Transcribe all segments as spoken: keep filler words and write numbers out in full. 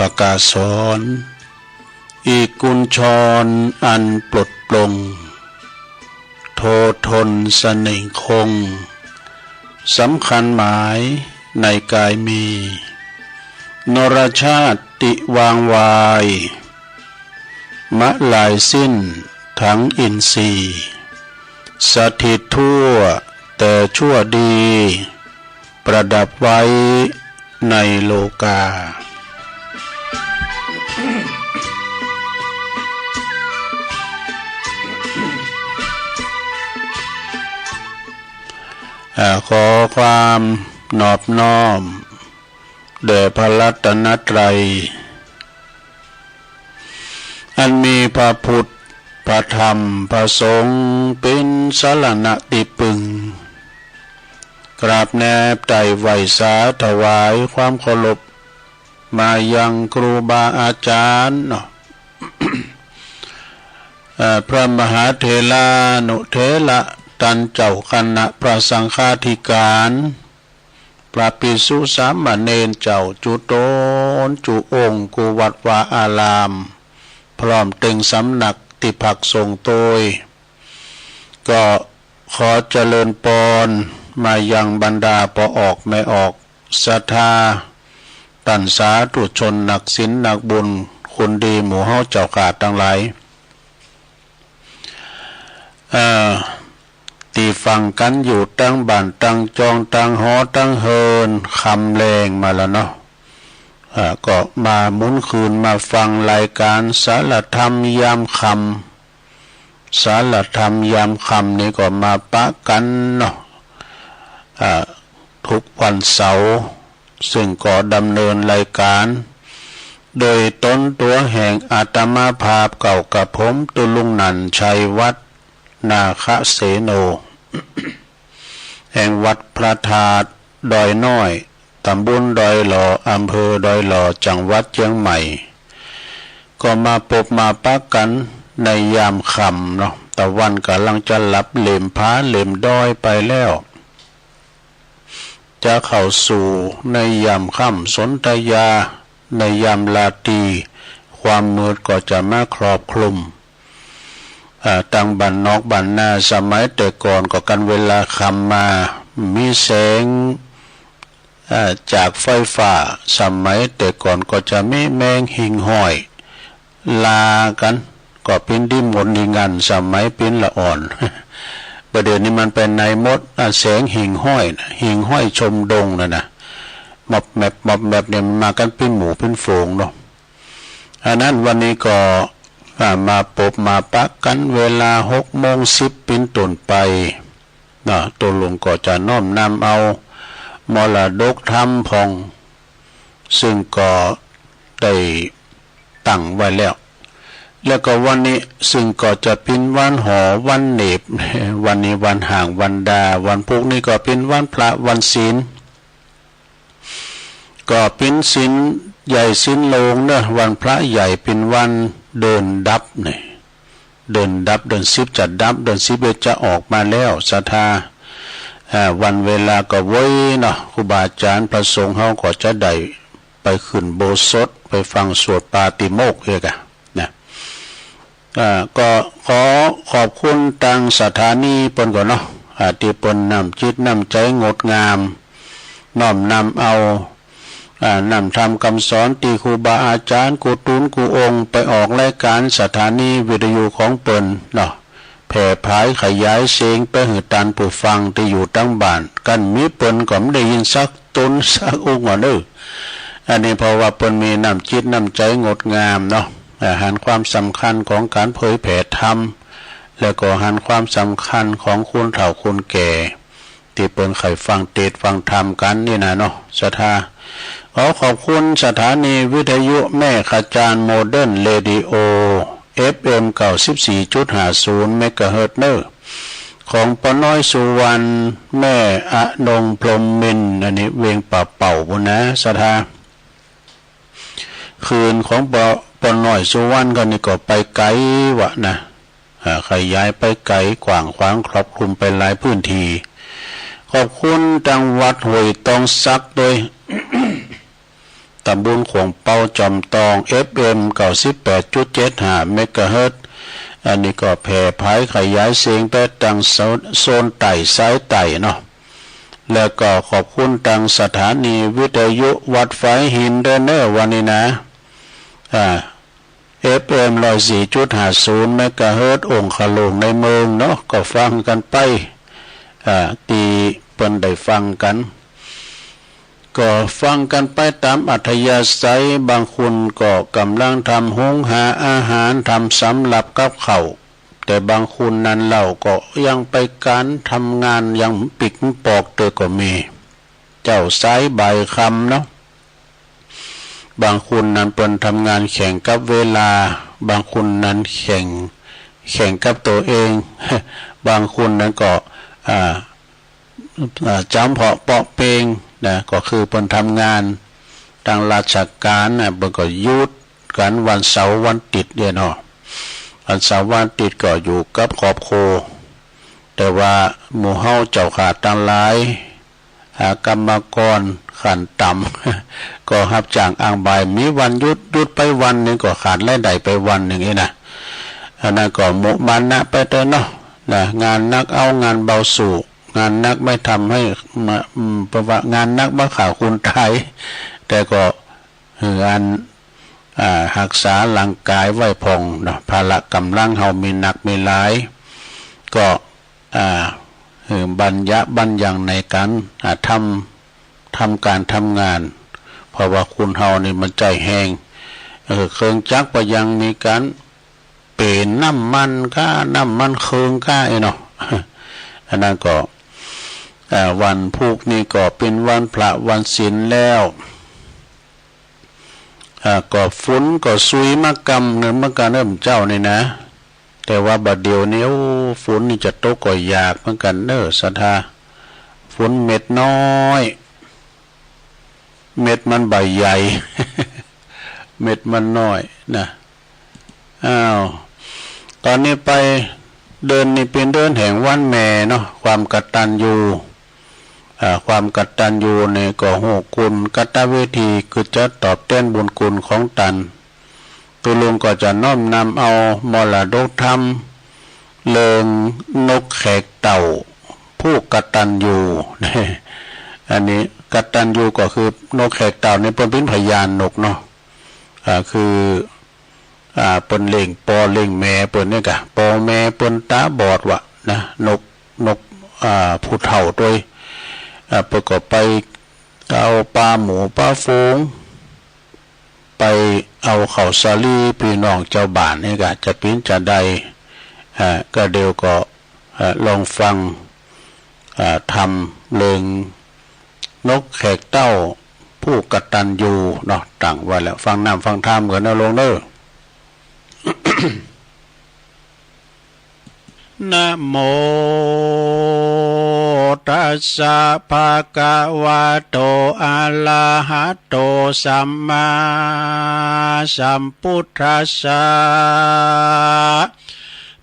ประกาศสอน อีกกุญชรอันปลดปลง โททนเสน่ห์คง สำคัญหมายในกายมี นรชาติวางวาย มะลายสิ้นทั้งอินทรีย์ สถิตทั่วแต่ชั่วดี ประดับไว้ในโลกา อ่า ขอความนอบน้อม แด่พระรัตนตรัย อันมีพระพุทธ พระธรรม พระสงฆ์ เป็นสรณะที่พึ่ง กราบแนบไต่ไหว้สาถวายความเคารพ มายังครูบาอาจารย์เนาะ เอ่อ พระมหาเถรานุเถระ ตันเจ้าคณะพระสังฆาธิการ พระภิกษุสามเณรเจ้าจุตนจุองค์ กู้วัดวาอาราม พร้อมเต็งสำนักตี้พักสงฆ์โตย ก็ขอเจริญปอนมายังบรรดาป้อออกแม่ออก ศรัทธา ต้านสาธุชนนักศีลนักบุญ คนดีหมู่เฮาเจ้าข้าตังหลาย เอ่อ ตี้ฟังกั๋นอยู่ตังบ้านตังจองตังหอตังเฮือน ค่ำแลงมาแล้วเนาะ เอ่อ ก็มาหมุนคืนมาฟังรายก๋านสารธรรมยามค่ำ สารธรรมยามค่ำนี้ก็มาปะกั๋นเนาะ เอ่อ ทุกวันเสาร์ ซึ่งก็ดำเนินรายก๋าน โดยต๋นตั๋วแห่งอาตมาภาพเก่ากับผม ตุ๊ลุงนันท์ ชัยวัฒน์ นาคเสโน แห่งวัดพระธาตุดอยน้อย ตำบลดอยหล่อ อำเภอดอยหล่อ จังหวัดเจียงใหม่ ก็มาปบมาปะกั๋นในยามค่ำเนาะ ตะวันก่ำลังจะหลับ เหล่มผาเหล่มดอยไปแล้ว จะเข้าสู่ในยามค่ำ สนธยาในยามราตรี ความมืดก็จะมาครอบคลุม อ่า ตังบ้านนอกบ้านนา สมัยแต่ก่อนก็กั๋นเวลาค่ำมา มีแสง อ่า จากไฟฟ้า สมัยแต่ก่อนก็จะมีแมงหิ่งห้อย ลากั๋น ก็เป๋นตี้มนต์ตี้งัน สมัยเป๋นละอ่อน ประเดี๋ยวนี้มันไปไหนหมด อ่ะ แสงหิ่งห้อยน่ะ หิ่งห้อยชมดงนั่นน่ะ มอบแมบ มอบแมบเนี่ย มันมากั๋นเป๋นหมู่เป๋นฝูงเนาะ อันนั้นวันนี้ก็ อ่า มาปบมาปะกั๋นเวลาหกโมงสิบเป๋นต้นไป เนาะ ตุ๊ลุงก็จะน้อมนำเอามรดกธรรมพ่อง ซึ่งก็ได้ตั้งไว้แล้ว แล้วก็วันนี้ซึ่งก็จะเป๋นวันหอวันเหน็บ วันนี้วันฮ้างวันดา วันพุธนี้ก็เป๋นวันพระวันศีล ก็เป๋นศีลใหญ่ศีลโลงเนาะ วันพระใหญ่เป๋นวันเดือนดับเนี่ย เดือนดับ เดือนสิบจะดับ เดือนสิบเอ็ดจะออกมาแล้ว ศรัทธา อ่า วันเวลาก็เว้ยเนาะ ครูบาอาจ๋ารย์พระสงฆ์เฮาก็จะได้ไปขึ้นอุโบสถ ไปฟังสวดปาติโมกข์เอกอะนะ อ่า ก็ขอขอบคุณตังสถานีเปิ้นก่อนเนาะ อ่า ตี้เปิ้นน้ำจิตน้ำใจ๋งดงาม น้อมนำเอา อ่า น้ำธรรมกำสอนตี้ครูบาอาจ๋ารย์กู้ตุ๊นกู้องค์ไปออกรายก๋านสถานีวิทยุของเปิ้นเนาะ แผ่ผายขยายเสียงไปหื้อต้านผู้ฟังตี้อยู่ตังบ้าน กั๋นมีเปิ้นก็บ่ได้ยินสักตุ๊นสักองค์อ่ะเนาะ อันนี้เพราะว่าเปิ้นมีน้ำจิตน้ำใจ๋งดงามเนาะ อ่า หันความสำคัญของก๋านเผยแผ่ธรรม แล้วก็หันความสำคัญของคนเฒ่าคนแก่ ตี้เปิ้นใค่ฟังเตสน์ฟังธรรมกั๋นนี่นะเนาะ ศรัทธา ขอขอบคุณสถานีวิทยุแม่ขจาร โมเดิร์นเรดิโอ เอฟเอ็ม เก้าสิบสี่จุดห้าศูนย์เมกะเฮิรตซ์เนาะ ของป้อน้อยสุวรรณ แม่อนงพรหมมินทร์ อันนี้เวียงป่าเป้าปู้นนะ ศรัทธา คลื่นของป้อ ป้อน้อยสุวรรณเขานี่ก็ไปไก๋วะนะ อ่า ขยายไปไก๋กว้างขวางครอบคลุมไปหลายพื้นที่ ขอบคุณตังวัดห้วยตองสักโดย ตำบลขวงเปาจอมตอง เอฟเอ็ม เก้าสิบแปดจุดเจ็ดห้า เมกะเฮิรตซ์ อันนี้ก็แผ่ผายขยายเสียงไปทางโซน โซนใต้ สายใต้เนาะ แล้วก็ขอบคุณทางสถานีวิทยุวัดฝายหินด้วยเนอะวันนี้นะ อ่า เอฟเอ็ม ร้อยสี่จุดห้าศูนย์ เมกะเฮิรตซ์ องคลุงในเมืองเนาะ ก็ฟังกันไป อ่า ที่เปิ้นได้ฟังกัน ก็ฟังกันไปตามอัธยาศัย บางคนก็กำลังทำหุงหาอาหาร ทำสำรับกับข้าว แต่บางคนนั้นเล่าก็ยังไปการทำงาน ยังปิกปอกเตอก็มี เจ้าสายบ่ายค่ำเนาะ บางคนนั้นเปิ้นทำงานแข่งกับเวลา บางคนนั้นแข่ง แข่งกับตัวเอง บางคนนั้นก็ อ่า อ่า จำเพาะเปาะเปงนะ ก็คือเปิ้นทำงาน ทางราชการนะ เปิ้นก็หยุดกันวันเสาร์วันอาทิตย์เนี่ยเนาะ วันเสาร์วันอาทิตย์ก็อยู่กับครอบครัว แต่ว่าหมู่เฮาเจ้าข้าตังหลาย อ่า กรรมกรขั้นต่ำ ก็ฮับจ้างอ้างบ่าย มีวันหยุด หยุดไปวันหนึ่งก็ขาดรายได้ไปวันหนึ่งนี่นะ อันนั้นก็มุมานะไปเถอะเนาะ นะ งานหนักเอางานเบาสู้ งานหนักไม่ทำให้มา อืม เพราะว่างานหนักบ่ฆ่าคนตาย แต่ก็ หื้ออัน อ่า ฮักษาร่างกายไว้พ่องเนาะ พละกำลังเฮามีหนักมีหลาย ก็ อ่า หื้อบัญญะบัญญังในการ อ่า ทำ ทำการทำงาน เพราะว่าคนเฮานี่มันใจ๊แฮง เออ เครื่องจักรก็ยังมีการ เป๋นน้ำมันก้า น้ำมันเครื่องก้าไอ้เนาะ อันนั้นก็ อ่า วันพุธนี่ก็เป็นวันพระวันศีลแล้ว อ่า ก็ฝนก็ซุยมากำเนินเหมือนกันเอิ้มเจ้านี่นะ แต่ว่าบัดเดี๋ยวนี้ โอ้ ฝนนี่จะตกก็อยากเหมือนกันเนอะ ศรัทธา ฝนเม็ดน้อย เม็ดมันใบใหญ่ เม็ดมันน้อยนะ อ้าว ตอนนี้ไปเดือนนี้เป็นเดือนแห่งวันแม่เนาะ ความกตัญญู อ่า ความกตัญญูเนี่ยก็ฮู้คุณ กตวิธีคือจะตอบแทนบุญคุณของตัน ตุลุงก็จะน้อมนำเอามรดกธรรม เรื่องนกแขกเต้า ผู้กตัญญู อันนี้กตัญญูก็คือนกแขกเต้านี่เปิ้นเป็นพญานกเนาะ อ่า คือ อ่า เปิ้นเลี้ยงป้อเลี้ยงแม่เปิ้นเนี่ยกะ ป้อแม่เปิ้นต๋าบอดวะนะ นก นก อ่า ผู้เฒ่าตวย อ่า เปิ้นก็ไปเอาปลาหมู่ปลาฝูง ไปเอาข้าวสาลีพี่น้องเจ้าบ้านนี่กะ จะเป๋นจาใด อ่า ก็เดี๋ยวก็ อ่า ลองฟัง อ่า ธรรมเรื่องนกแขกเต้า ผู้กตัญญูเนาะ ตั้งไว้แล้ว ฟังน้ำฟังธรรมกันนะโลงเด้อ นะโมตัสสะ ภะคะวะโต อะระหะโต สัมมาสัมพุทธัสสะ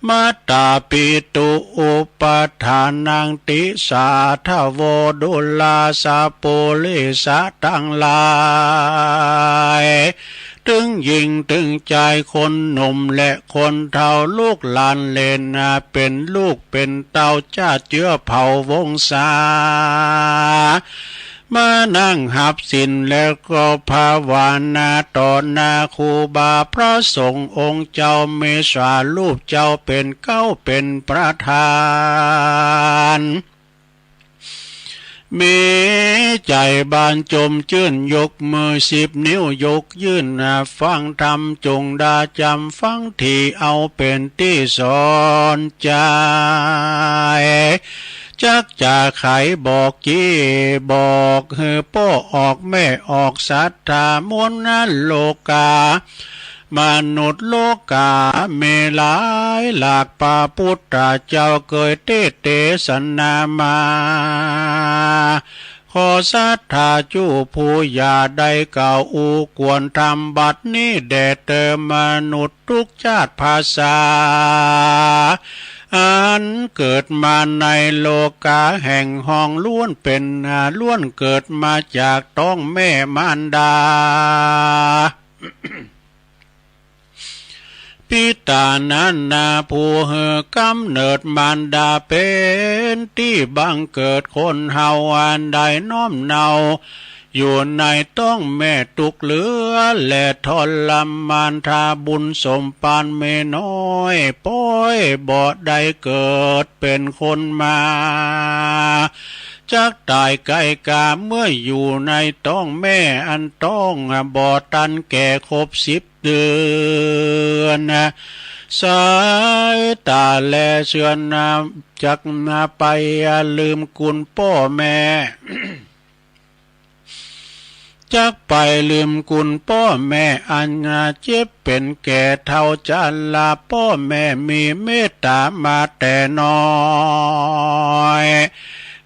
มาตาปิตุอุปาทานังติสาทะโว ดูราสะปุริสะตังหลาย ตึงหญิงตึงจาย คนหนุ่มและคนเฒ่า ลูกหลานเหลนนา เป๋นลูกเป๋นเต้า จาติเจื้อเผ่าวงศา มานั่งหับศีลแล้วก็ภาวนาต่อหน้าครูบาพระสงฆ์องค์เจ้า มีสารูปเจ้าเป๋นเก๊าเป๋นประธาน มีใจ๋บานจมจื้น ยกมือสิบนิ้วยกยื่น ฟังธรรมจงดาจ๋ำ ฟังธรรมเอาเป๋นตี้สอนใจ๋ จักจะไขบอกจี้บอก หื้อป้อออกแม่ออก ศรัทธามวลนั้นโลกา มนุษย์โลกามีหลายหลาก พระพุทธเจ้าเกยเตสนามา ขอศรัทธาจู้ผู้อย่าได้กล่าวอู้ ควรธรรมบัดนี้แด่เตอ มนุษย์ทุกชาติภาษา อา อันเกิดมาในโลกาแห่งห้องล้วนเป็น อ่า ล้วนเกิดมาจากท้องแม่มารดา ปิตานั้นนาผู้หื้อกำเนิด มารดาเป็นตี้บังเกิด คนเฮาอันได้น้อมเนา อยู่ในท้องแม่ทุกข์เหลือ และทรมาน ถ้าบุญสมปานมีน้อย ป้อยบ่ได้เกิดเป็นคนมา จักตายใกล้กา เมื่ออยู่ในท้องแม่อันท้องบ่ทันแก่ครบสิบเดือน สายตาแลเฉือน จักไปลืมคุณพ่อแม่ จักไปลืมคุณพ่อแม่อันเจ็บเป็นแก่เฒ่าชรา พ่อแม่มีเมตตามาแต่น้อย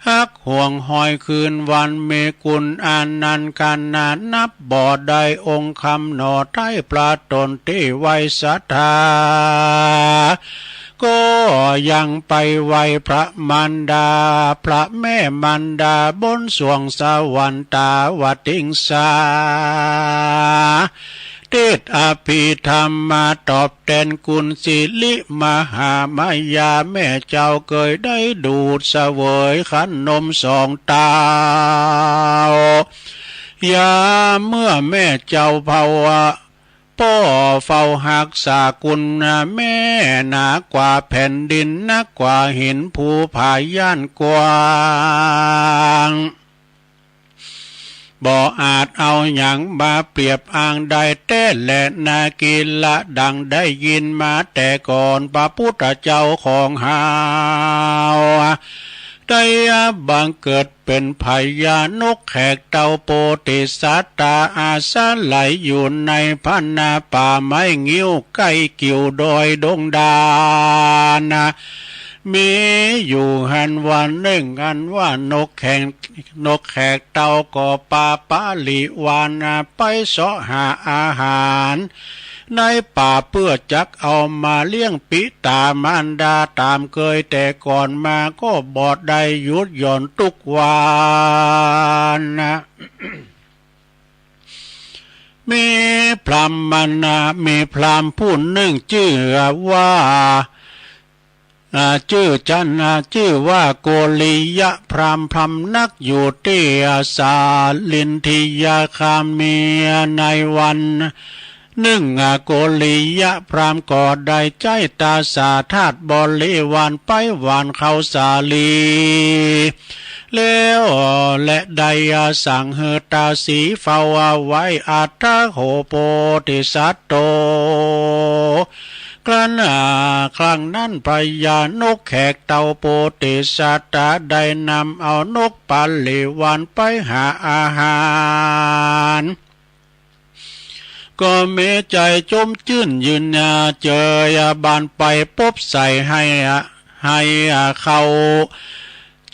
ฮักห่วงหอยคืนวัน มีคุณอันนันขนาด นับบ่ได้องค์คำหนอ ไถ่พระตนที่ไว้ศรัทธา ก็ยังไปไหว้พระมารดา พระแม่มารดาบนสวงสวรรค์ ตาวติงสา เทศน์อภิธรรมมาตอบแทนคุณสิริมหามายา แม่เจ้าเคยได้ดูดเสวยขนมสองเต้า ยามเมื่อแม่เจ้าเผา ป้อเฝ้าฮักษาคุณแม่ หนากว่าแผ่นดิน นักกว่าหินภูผาย่านกว้าง บ่อาจเอาหยังมาเปรียบอ้างได้แต๊แลนา กิละดังได้ยินมาแต่ก่อน พระพุทธเจ้าของเฮา ได้บังเกิดเป็นพญานกแขกเต้าโพธิสัตว์ อาศัยอยู่ในพนาป่าไม้งิ้วใกล้กิ่วดอยดงดาน มีอยู่หั้นวันหนึ่ง อันว่านกแขก นกแขกเต้าก็ปาปาลิวานไปเสาะหาอาหารในป่า เพื่อจักเอามาเลี้ยงปิตามารดาตามเคย แต่ก่อนมาก็บ่ได้หยุดหย่อนทุกวัน มีพราหมณ์ มีพราหมณ์ผู้หนึ่งชื่อว่า อ่า ชื่อจัน อ่า ชื่อว่าโกริยะพราหมณ์ พำนักอยู่ที่สาลินทิยาคาม มีในวันหนึ่ง อ่า โกริยะพราหมณ์ก็ได้ใจ๊ตาสาทาสบริวารไปหว่านข้าวสาลี แล้วและได้สั่งหื้อตาสีเฝ้าไว้ อัฏฐะโข โพธิสัตโต ครั้น อ่า ครั้งนั้นพญานกแขกเต้าโพธิสัตว์ได้นำเอานกปาลิวานไปหาอาหาร ก็มีใจ๋จมจื้นยืนเจยบานไปปบใส่ให้ ให้เข้า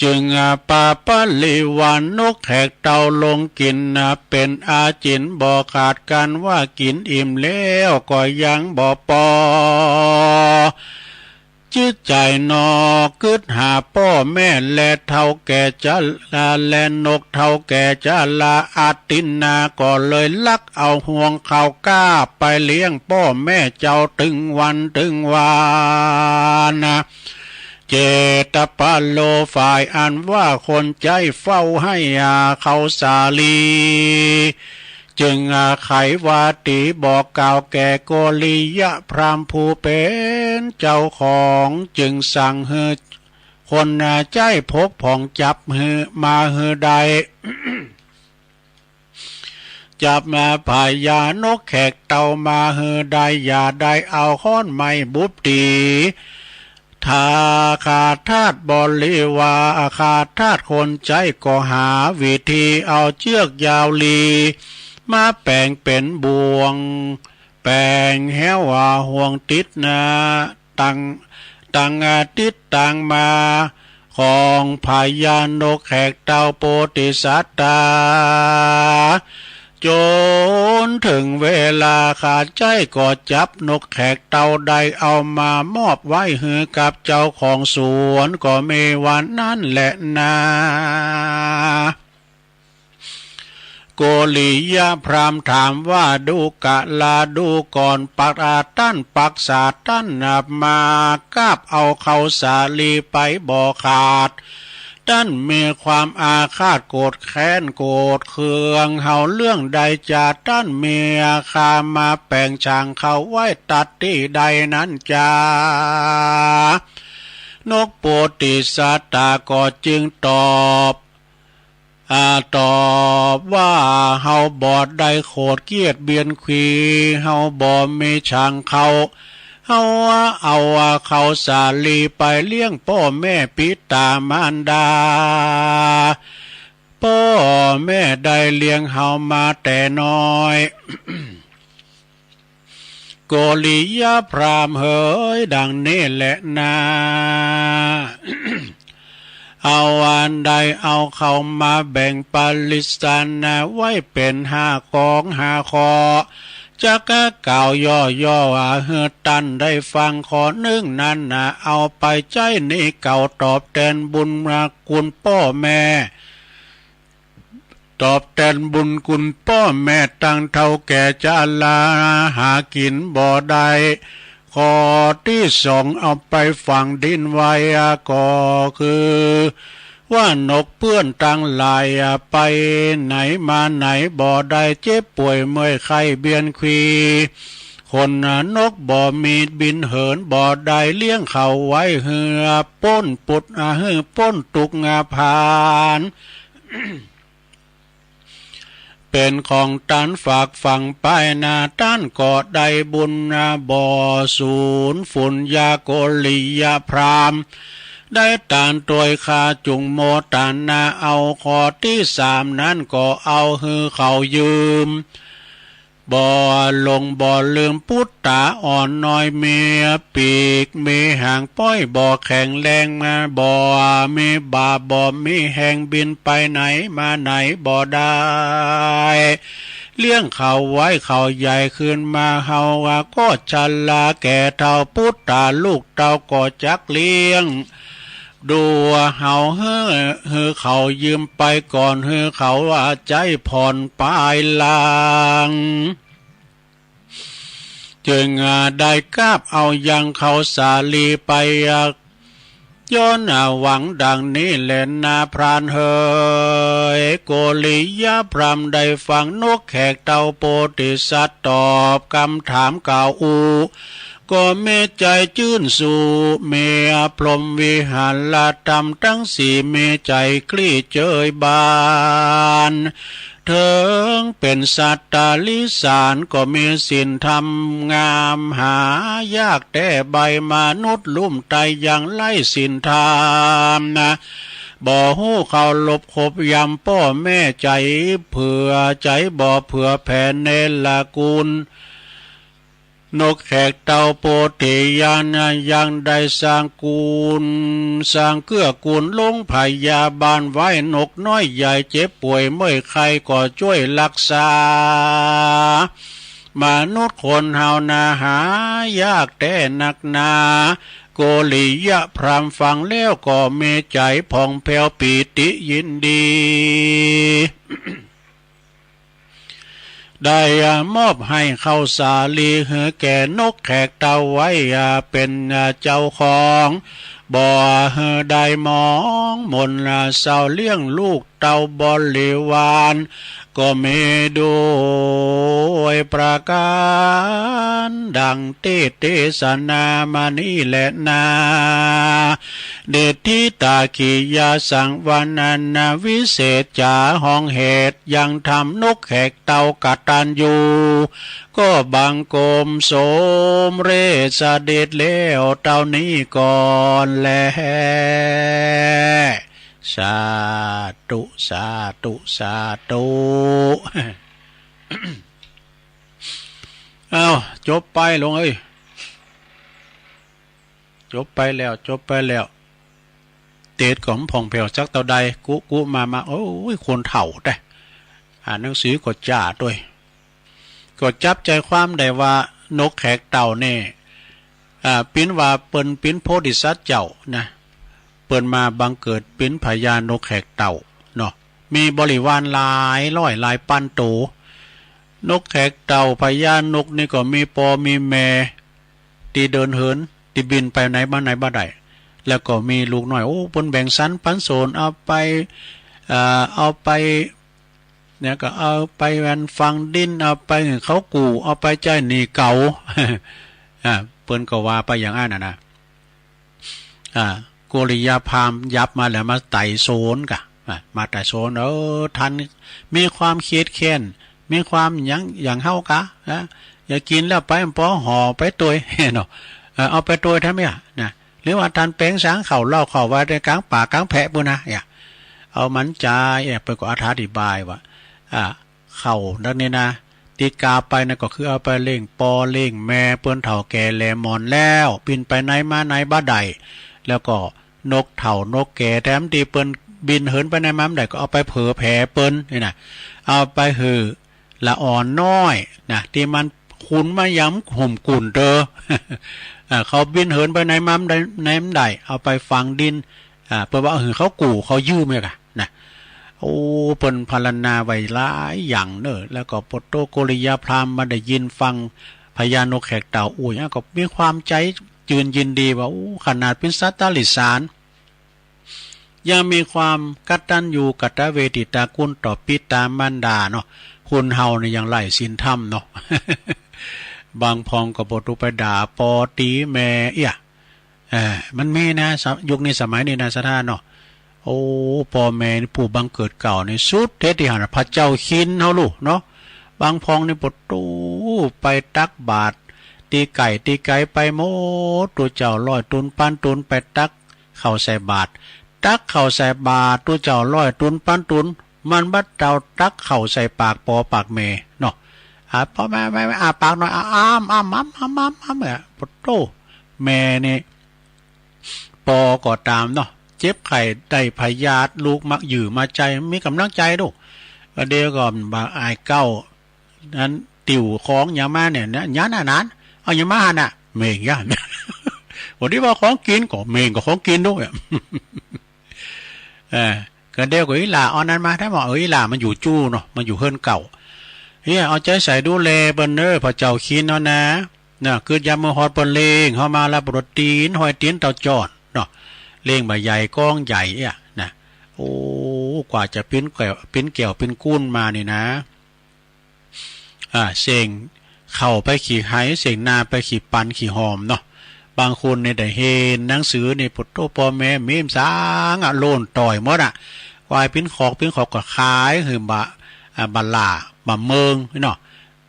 จึงปาปาลิวานนกแขกเต้าลงกิ๋น เป็นอาจิ๋นบ่ขาดกั๋น ว่ากิ๋นอิ่มแล้วก็ยังบ่ปอ จิตใจ๋หนอกึ๊ดหาป้อแม่และเฒ่าแก่จะ และนกเฒ่าแก่จะละอาตินนา ก็เลยลักเอาห่วงข้าวก้าไปเลี้ยงป้อแม่เจ้าตึงวันตึงวาน เจตปะโล ฝ่ายอันว่าคนใจ๊เฝ้าให้อาข้าวสาลี จึงอาไขวาตีบอกกล่าวแก่โกริยะพราหมณ์ผู้เป๋นเจ้าของ จึงสั่งหื้อคนใจ๊พกผ่องจับหื้อมาหื้อได้ จับมาพญานกแขกเต้ามาหื้อได้ อย่าได้เอาค้อนไม้บุบตี๋ ถ้าข้าทาสบริวาร ข้าทาสคนใจ๊ก็หาวิธีเอาเจื้อกยาวหลี มาแป๋งเป๋นบ่วง แป๋งแหวห่วงติดนา ตัง ตังติดตังมา ของพญานกแขกเต้าโพธิสัตว์ จนถึงเวลาข้าใจ๊ก็จับนกแขกเต้าได้เอามามอบไว้หื้อกับเจ้าของสวนก็มีวันนั้นแหละนา โกริยะพราหมณ์ถามว่า ดูกะลา ดูก่อน ปักอาต้านปักษาต้านนับมากราบเอาข้าวสาลีไปบ่ขาด ต้านมีความอาฆาตโกรธแค้นโกรธเคืองเฮาเรื่องใดจา ต้านมีข้ามาแป๋งฉางเขาไว้ตัดตี้ใดนั้นจา นกโปติสัตตาก็จึงตอบ อาตอบว่า เฮาบ่ได้โขดเคียดเบียนขี เฮาบ่มีฉางเขา เฮาเอาเขาสาลีไปเลี้ยงป้อแม่ปิตามารดา ป้อแม่ได้เลี้ยงเฮามาแต่น้อย โกริยะพราหมณ์เหยดังนี้แหละนา เอาอันใดเอาเขามาแบ่งปริศนาไว้เป็นห้ากองห้าข้อ จักกล่าวย่อๆหื้อต้านได้ฟัง ข้อหนึ่งนั้นนะ เอาไปใจ๊หนี้เก่าตอบแตนบุญคุณป้อแม่ ตอบแตนบุญคุณป้อแม่ตังเฒ่าแก่จาราหากิ๋นบ่ได้ ข้อตี้สองเอาไปฝังดินไว้ก็คือ ว่านกเปื้อนตังหลายไปไหนมาไหนบ่ได้ เจ็บป่วยเมื่อยไข้เบียนขี ขนนกบ่มีบินเหินบ่ได้ เลี้ยงเขาไว้หื้อป้นปุดหื้อป้นตุ๊กข์ผ่าน เป็นของต้านฝากฝังไปนา ต้านก็ได้บุญบ่สูญ ปุญญาโกริยะพราหมณ์ ได้ตานตวยข้าจุงโมตนา เอาข้อตี้สามนั้นก็เอาหื้อเขายืม บ่หลงบ่ลืมปุตตาอ่อนน้อยมีปีกมีหางป้อยบ่แข็งแรงมา บ่มีบ่าบ่มีแฮงบินไปไหนมาไหนบ่ได้ เลี้ยงเขาไว้เขาใหญ่ขึ้นมา เฮาก็ชราแก่เฒ่า ปุตตาลูกเต้าก็จักเลี้ยง ดูเฮาหื้อ หื้อเขายืมไปก่อน หื้อเขาใจ๊ผ่อนปายหลัง จึงได้กราบเอายังเขาสาลีไป ย้อนหวังดังนี้แลนาพรานเหย โกริยะพราหมณ์ได้ฟังนกแขกเต้าโปติสัตว์ตอบกำถามกล่าวอู้ ก็มีใจ๋จื้นสู่ มีพรหมวิหารธรรมตังสี่ มีใจ๋คลี่เจยบาน เถิงเป๋นสัตว์ตาริสาร ก็มีศีลธรรมงามหายากแต๊ ใบมนุษย์ลุ่มไต้ยังไร้ศีลธรรมนา บ่ฮู้เคารพคบยำป้อแม่ ใจ๋เผื่อใจ๋บ่เผื่อแผ่เนรคุณ นกแขกเต้าโปติยานะยังได้สร้างกูล สร้างเกื้อกูลลงพยาบาลไว้ นกน้อยใหญ่เจ็บป่วยเมื่อยไข้ก็จ้วยรักษา มนุษย์คนเฮานาหายากแต๊นักนา โกริยะพราหมณ์ฟังแล้วก็มีใจ๋ผ่องแผ้วปีติยินดี ได้มอบหื้อข้าวสาลีหื้อแก่นกแขกเต้าไว้เป๋นเจ้าของ บ่หื้อได้มองหม่นเศร้าเลี้ยงลูกเต้าบริวาร ก็มีด้วยประก๋านดังตี้เตสนามานี้แลนา เดชทิตากิยาสังวรรณนาวิเศษจ๋าห้องเหตุยังธรรมนกแขกเต้ากตัญญู ก็บังคมสมเร็จเสด็จแล้วเต้านี้ก่อนแล สาธุ สาธุ สาธุ อ้าว จบไปหลวงเอ้ย จบไปแล้ว จบไปแล้ว เตสก็บ่ผ่องแผ้วสักเต้าใด กุกุมามา โอ้ย คนเฒ่าแต๊ อ่านหนังสือก็จ้าด้วย ก็จับใจความได้ว่านกแขกเต่านี่ อ่า ปิ้นว่าเปิ้นปิ้นโพธิสัตว์เจ้านะ เปิ้นมาบังเกิดปิ้นพญานกแขกเต่าเนาะ มีบริวารหลายร้อยหลายปันโต นกแขกเต่าพญานกนี่ก็มีปอมีแม่ ที่เดินเหิน ที่บินไปไหนมาไหนบ่ได้ แล้วก็มีลูกน้อย โอ้ เปิ้นแบ่งสรรปันส่วน เอาไป เอ่อ เอาไป เนี่ยก็เอาไปแหวนฝังดิน เอาไปให้เขากู้ เอาไปจ่ายหนี้เขา อ่า เปิ้นก็ว่าไปอย่างอั้นน่ะนะ อ่า โกริยาพราหมณ์ยับมาแล้วมาไต่สวนกะ อ่า มาไต่สวน เออ ท่านมีความเครียดแค้น มีความหยังอย่างเฮากะ นะ อย่ากินแล้วไป มันปอห่อไปตวย เนาะ เออ เอาไปตวยทำไมอะ นะ หรือว่าท่านแปลงสางเข้าเหล้าเข้าไว้ในกลางป่ากลางแพะปุ้นนะ เนี่ย เอามันจ่าย เออ เปิ้นก็อธิบายว่า อ่า เข้าดังนี้นะ ติดกาไปนะก็คือเอาไปเลี้ยงปอเลี้ยงแม่ เปิ้นเฒ่าแก่แหล่หมอนแล้ว บินไปไหนมาไหนบ่ได้ แล้วก็นกเฒ่านกแก่แถมที่เปิ้นบินเหินไปไหนมาบ่ได้ ก็เอาไปเผื่อแผ่เปิ้นนี่นะ เอาไปหื้อละอ่อนน้อยนะ ที่มันขุนมายามห่มกุ่นเตอ อ่า เขาบินเหินไปไหนมาบ่ได้ ไหนบ่ได้ เอาไปฝังดิน อ่า เปิ้นว่าหื้อเขากู้เขายืมเนี่ยกะนะ โอ้ เปิ้นพรรณนาไว้หลายอย่างเนอะ แล้วก็โพธิโกริยาพราหมณ์มาได้ยินฟังพญานกแขกเต่าอู้อย่างก็มีความใจจืนยินดีว่า โอ้ ขนาดเป็นสัตว์ติรัจฉาน ยังมีความกตัญญูกตเวทิตาคุณต่อปิตามารดาเนาะ คนเฮานี่ยังไร้ศีลธรรมเนาะ บางพองก็บ่ถูกไปด่าปอตีแม่เอี้ย เออ มันมีนะ สะ- ยุคนี้สมัยนี้นะ ศรัทธาเนาะ โอ้ ปอแม่นี่ผู้บังเกิดเกล้านี่สุดเด็ดเดี่ยวนะ พระเจ้าคินเฮาลูกเนาะ บางพองนี่ปะโต้ไปตักบาตร ตี้ไก๋ตี้ไก๋ไปหมด ตุ๊เจ้าร้อยตุ๊นปันตุ๊นไปตักข้าวใส่บาตร ตักข้าวใส่บาตร ตุ๊เจ้าร้อยตุ๊นปันตุ๊น มันบ่เต้าตักข้าวใส่ปากปอปากแม่เนาะ อ่า ปอแม่ แม่ แม่ อ้าปากหน่อย อ้า อ้ำ อ้ำ อ้ำ อ้ำ อ้ำ อ้ำ เนี่ย ปะโต้ แม่นี่ ปอก็ตามเนาะ เจ็บไข้ได้พยาธิ ลูกมายื้อมาใจ๋ มีกำลังใจ๋ลูก ก็เดี๋ยวก็บ่าอ้ายเก๊านั้น ติวของหยังมาเนี่ยนะ หยังอันนั้น เอาหยังมาหั่นน่ะ เม่งย่าน วันนี้ว่าของกินก็เม่งก็ของกินลูกเนี่ย เออ ก็เดี๋ยวก็อีหล่าเอานั้นมา ถ้าบอก เออ อีหล่ามันอยู่จู้เนาะ มันอยู่เฮือนเก่า เฮ้ย เอาใจ๋ใส่ดูแลเปิ้นเด้อ พระเจ้าคินเนาะนะ นะ คืออย่ามาฮอดเปิ้นเล่ง เฮามาละโปรตีน ห้อยตีนเต้าจ้อนเนาะ เล่งบ่าใหญ่กองใหญ่เอี้ยนะ โอ้ กว่าจะปิ้นแก้ว ปิ้นแก้ว ปิ้นกู้นมานี่นะ อ่า เส้งเข้าไปขี้ไห เส้งนาไปขี้ปันขี้หอมเนาะ บางคนนี่ได้เห็นหนังสือนี่ ปะโต้ ปอแม่มีมสางอ่ะ โล่นต่อยหมดอ่ะ ควายปิ้นขอก ปิ้นขอกก็ขาย หื้อบ่า อ่า บ่าหล้า บ่าเมิงเนาะ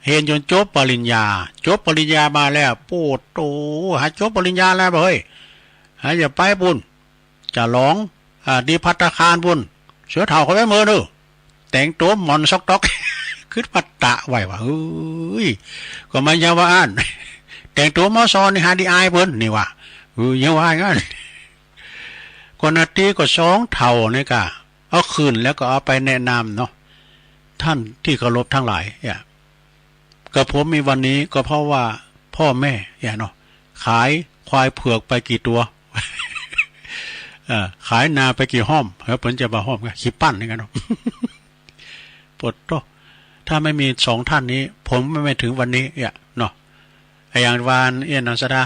เห็นจนจบปริญญา จบปริญญามาแล้ว ปะโต้ หาจบปริญญาแล้วเฮ้ย หาอย่าไปปุ้น จะหลอง อ่า ดีภัตตาคารปุ้น เสือเฒ่าเขาไปเมินเออ แต่งตั๋วหม่อนซอกต๊อก ขึ้นมาตะไว้ว่า เฮ้ย ก็มันยังว่าอั้น แต่งตั๋วหมอซอนนี่หาดีอายเปิ้นนี่ว่า เออ ยังว่าอย่างนั้น ก็นาทีก็สองเฒ่านี่กะ เอาขึ้นแล้วก็เอาไปแนะนำเนาะ ท่านที่เคารพทั้งหลายเนี่ย กระผมมีวันนี้ก็เพราะว่าพ่อแม่เนี่ยเนาะ ขายควายเผือกไปกี่ตัว เอ่อ ขายนาไปกี่ห้อม แล้วเปิ้นจะมาห้อมกัน ขี้ปั้นนี่กันเนาะ ปะโต้ ถ้าไม่มีสองท่านนี้ ผมไม่ถึงวันนี้เนี่ยเนาะ ไอ้อย่างวานเอี้ยนนะ ศรัทธา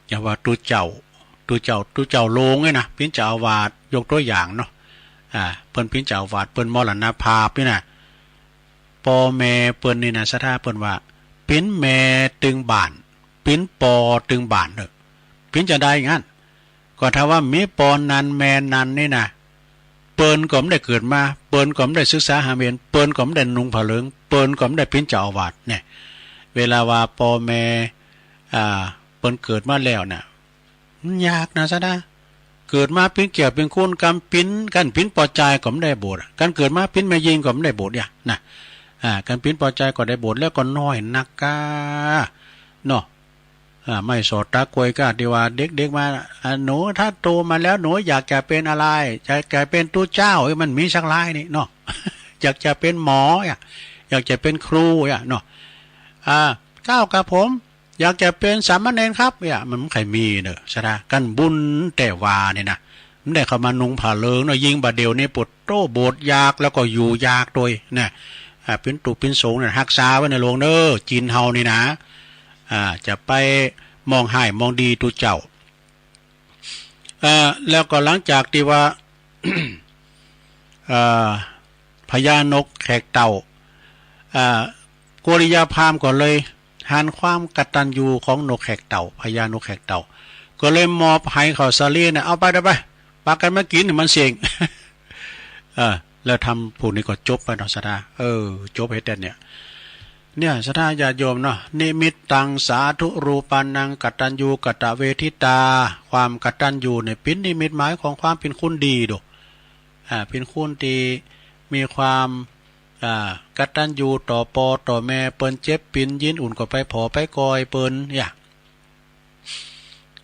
อย่างว่าตุ๊เจ้า ตุ๊เจ้า ตุ๊เจ้าโลงเนี่ยนะ ปิ้นเจ้าอาวาส ยกตัวอย่างเนาะ อ่า เปิ้นปิ้นเจ้าอาวาส เปิ้นมรณภาพนี่นะ ปอแม่เปิ้นนี่นะ ศรัทธา เปิ้นว่า ปิ้นแม่ตึงบ้าน ปิ้นปอตึงบ้านเนอะ ปิ้นจะได้อย่างนั้น ก็ถ้าว่ามีปอนั้นแม่นั้นนี่นะ เปิ้นก็บ่ได้เกิดมา เปิ้นก็บ่ได้ศึกษาหาเมียน เปิ้นก็บ่ได้นุ่งผ้าเหลือง เปิ้นก็บ่ได้ปิ้นเจ้าอาวาสเนี่ย เวลาว่าปอแม่ อ่า เปิ้นเกิดมาแล้วน่ะ มันยากนะ ศรัทธา เกิดมาปิ้นแก้วปิ้นกู้น กำปิ้น กันปิ้นปอจายก็บ่ได้บวชอะ กันเกิดมาปิ้นแม่ญิงก็บ่ได้บวชเนี่ยนะ อ่า กันปิ้นปอจายก็ได้บวชแล้วก็น้อยนักกา เนาะ อ่า ไม่สอดตากล้วยกา ที่ว่าเด็กๆมา อ่า หนูถ้าโตมาแล้วหนูอยากจะเป็นอะไร อยากจะเป็นตุ๊เจ้า เอ้ย มันมีสักลายนี่เนาะ อยากจะเป็นหมอ อยาก อยากจะเป็นครู อยากเนาะ อ่า เก้า ครับผม อยากจะเป็นสามเณรครับ อยาก มันไม่เคยมีเนอะ ศรัทธา กันบุญแต่ว่านี่นะ มันได้เข้ามานุงผ้าเหลืองเนาะ ยิ่งบาดเดี๋ยวนี้ปวดโต้โบสถ์ยาก แล้วก็อยู่ยากโดยนะ อ่า เป็นตุเป็นสงฆ์เนี่ย ฮักษาไว้ในหลวงเนอะ จีนเฮานี่นะ อ่า จะไปมองห้ายมองดีตุเจ้า เอ่อ แล้วก็หลังจากที่ว่า เอ่อ พญานกแขกเต่า เอ่อ โกริยาพราหมณ์ก็เลยหันความกตัญญูของนกแขกเต่า พญานกแขกเต่า ก็เลยมอบให้เขาสาลีเนี่ย เอาไป เอาไป ปากันมากินให้มันเสียง เออ แล้วธรรมพวกนี้ก็จบไปเนาะ ศรัทธา เออ จบให้แต่เนี่ย เนี่ย ศรัทธาญาติโยมเนาะ นิมิตตังสาธุรูปานัง กตัญญูกตเวทิตา ความกตัญญูเนี่ยเป็นนิมิตหมายของความเป็นคนดีดู อ่า เป็นคนที่มีความ อ่า กตัญญูต่อปอต่อแม่ เปิ้นเจ็บปินยินอุ่นก็ไปผอไปกอยเปิ้น อย่า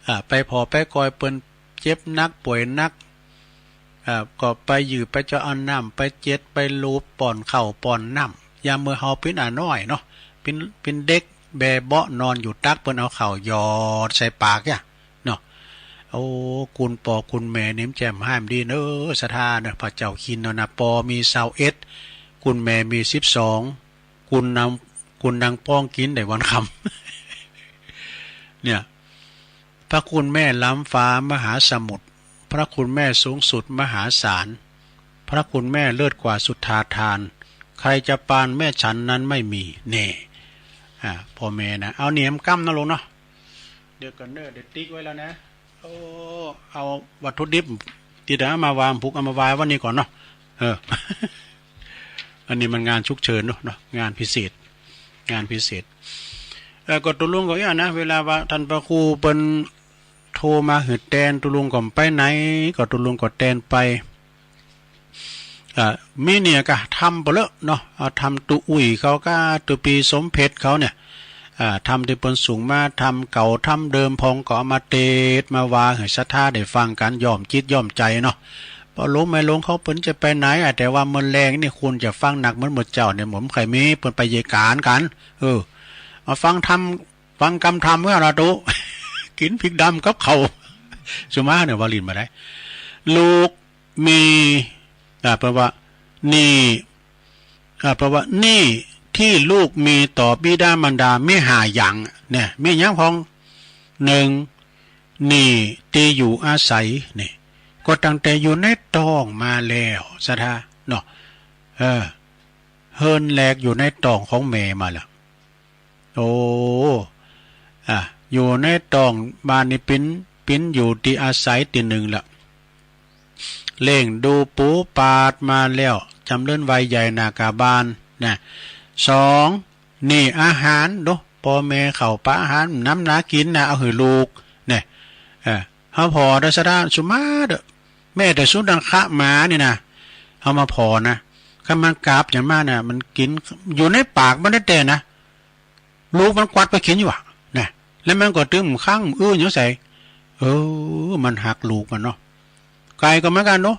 อ่า ไปผอไปกอยเปิ้นเจ็บหนักป่วยหนัก อ่า ก็ไปยือไปเจ้าเอาน้ำไปเจ็ดไปลูบป้อนข้าวป้อนน้ำ ยามเมื่อเฮาเป็นอาน้อยเนาะ เป็น เป็นเด็กแบเบาะนอนอยู่ตัก เปิ้นเอาข้าวหยอดใส่ปาก อย่า เนาะ โอ้ คุณปอคุณแม่นี่มันแจ่มห้ามดีเนอะ ศรัทธาเนอะ พระเจ้าคินเนาะนะ ปอมีซาวเอ็ด คุณแม่มีสิบสอง คุณนาง คุณนางป้องกินได้วันคำ เนี่ย พระคุณแม่ล้ำฟ้ามหาสมุทร พระคุณแม่สูงสุดมหาศาล พระคุณแม่เลิศกว่าสุทธาทาน ใครจะปานแม่ฉันนั้นไม่มี แน่ อ่า พ่อแม่นะ เอาเหนียมก้ำนะลูกเนาะ เดี๋ยวก่อนเนอะ เดี๋ยวติ๊กไว้แล้วนะ โอ้ เอาวัตถุดิบที่เดี๋ยวเอามาวาง ผูกเอามาวางวันนี้ก่อนเนาะ เออ อันนี้มันงานฉุกเฉินเนาะ เนาะ งานพิเศษ งานพิเศษ เออ ก็ตกลงก็อย่างนะ เวลาว่าท่านพระครูเปิ้นโทรมาหืดแตน ตกลงก็ไปไหน ก็ตกลงก็แตนไป อ่า มีเนี่ยก็ทำไปเลอะเนาะ เอาทำตุอุ่ยเขาก็ตุปีสมเพชรเขาเนี่ย อ่า ทำที่เปิ้นสูงมา ทำเก่าทำเดิมพองก็เอามาเตดมาว่าให้ศรัทธาได้ฟังกัน ย่อมจิตย่อมใจเนาะ พอหลวงแม่หลวงเขาเปิ้นจะไปไหนอ่ะ แต่ว่าเมื่อแลงนี่คุณจะฟังหนักเหมือนเมื่อเจ้าเนี่ย ผมเคยมีเปิ้นไปเยกานกัน เออ มาฟังธรรม ฟังกำธรรมเมื่อละตุ กินพริกดำกับเขาว สุมาเนี่ยว่าลินมาได้ ลูกมี อ่า แปลว่า นี่ อ่า แปลว่า นี่ที่ลูกมีต่อบิดามารดามีห้าอย่าง เนี่ย มีอย่างพอง หนึ่ง นี่ที่อยู่อาศัย นี่ ก็ตั้งแต่อยู่ในท้องมาแล้ว ศรัทธา เนาะ เออ เฮิรนแรกอยู่ในท้องของแม่มาแล้ว โอ้ อ่ะ อยู่ในท้องมานี่เปิ้น เปิ้นอยู่ที่อาศัยที่หนึ่งละ เลี้ยงดูปูปาดมาแล้ว จำเริญวัยใหญ่หน้ากาบานนะ สอง นี่อาหารเนาะ พ่อแม่เขาปะอาหารน้ำหนากินนะ เอาหื้อลูก เนี่ย เออ เฮาผ่อได้ศรัทธา สุมาเด้อ แม้แต่สุนัขหมานี่นะ เฮามาผ่อนะ คันมันกราบอย่างมากนะ มันกิน อยู่ในปากมันแต๊ๆ นะ ลูกมันกวัดไปกินอยู่อะ นะ แล้วมันก็ตึงค้างอื้ออย่างใส่ เออ มันฮักลูกมันเนาะ ไก่ก็เหมือนกันเนาะ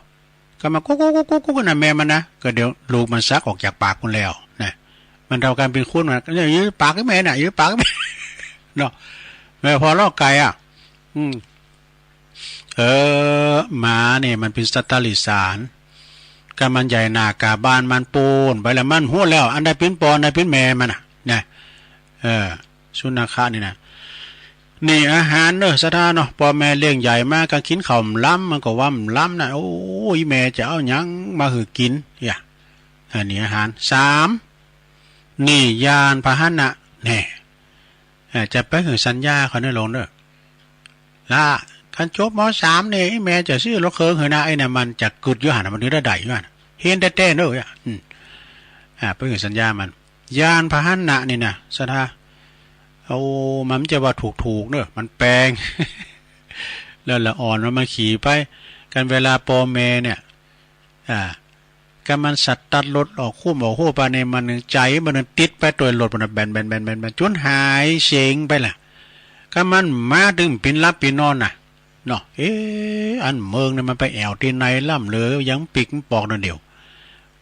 ก็มากุ๊กกุ๊กกุ๊กกุ๊กกุ๊กนะ แม่มันนะ ก็เดี๋ยวลูกมันซักออกจากปากมันแล้ว นะ มันเท่ากันเป็นคนนะ อย่าอยู่ปากแม่น่ะ อยู่ปากแม่ เนาะ แม่พอลอกไก่อ่ะ อืม เออ หมาเนี่ยมันเป็นสัตว์เดรัจฉาน ก็มันใหญ่หน้ากาบานมันปูนไปแล้ว มันฮู้แล้ว อันใดเป็นปอ อันใดเป็นแม่มันน่ะ นะ เออ สุนัขนี่นะ นี่อาหารเนอะศรัทธาเนาะ พ่อแม่เลี้ยงใหญ่มาก็กินข้าวหม่ำล้ำ มันก็ว่าหม่ำล้ำนะ โอ้ย แม่จะเอาหยังมาหื้อกิน อย่า อันนี้อาหาร สาม นี่ยานพาหนะ แน่ เอ่อ จะไปหื้อสัญญาเขาในโรงเด้อ ละ คันจบ ม.สาม เนี่ย อีแม่จะซื้อรถเครื่องหื้อนะ ไอ้เนี่ยมันจะกึดอยู่หั่นน่ะ มันนึกได้อยู่หั่นน่ะ เห็นแต๊ๆ เด้อ อืม อ่า ไปหื้อสัญญามัน ยานพาหนะนี่นะศรัทธา โอ้ มันจะว่าถูกๆ เด้อ มันแปง แล้วละอ่อนมันมาขี่ไป กันเวลาพ่อแม่เนี่ย อ่า ก็มันสตาร์ทรถออกคุ้มออกหัวไปเนี่ย มันใจมันติดไปตัวยรถมันน่ะ แบนแบนแบนแบนแบน จนหายเสียงไปล่ะ ก็มันมาถึงปินหลับปินนอนน่ะ เนาะ เอ๊ะ อันเมืองเนี่ยมันไปแอ่วที่ไหนล่ำเลย ยังปิ๊กปอกนั่นเดียว